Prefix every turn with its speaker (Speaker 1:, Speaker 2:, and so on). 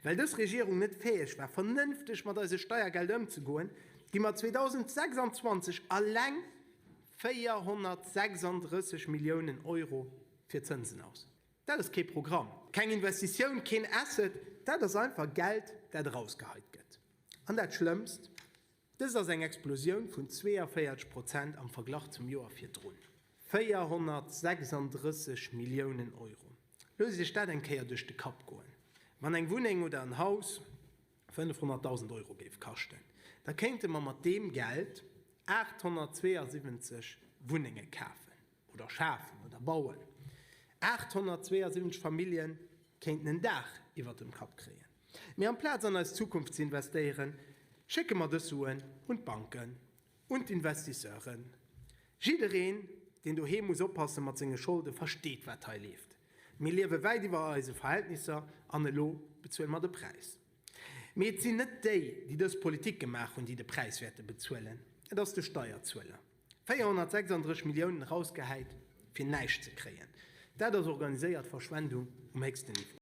Speaker 1: Well dës Regierung net fäeg war, vernënfteg mat eise Steiergeld ëmzegoen, gi mer 2026 alleng 436 Milliounen Euro fir Zënsen aus. Dat ass kee Programm, keng Investitioun, keen Asset, dat ass einfach Geld, dat erausgeheit gëtt. An dat Schlëmmst, Dëst ass eng Explosioun vun 42 Prozent am Verglach zum Joer virdrun, 436 Milliounen Euro. Loosst Iech dat eng Kéier duerch de Kapp goen. Wann eng Wunneng oder en Haus 500.000 Euro géif kaschten, da kéinte mer mat deem Geld 872 Wunnenge kafen. Oder schafen oder bauen. 872 Famillje kéinten en Daach iwwert dem Kapp kréien. Mee amplaz an eis Zukunft ze investéieren, schécke mer dës Suen un d'Banken, un d'Investisseuren. Jiddereen, deen doheem muss oppasse mat senge Scholde, versteet, wat hei leeft. Mir liewe wäit iwwer eise Verhältnisser an elo bezuele mer de Präis. Mee et sinn net déi, déi dës Politik gemaach hunn, déi de Präis wäerte bezuelen, et ass de Steierzueler. 436 Milliounen erausgehäit, fir näischt ze kréien, dat ass organiséiert Verschwendung um héchsten Niveau.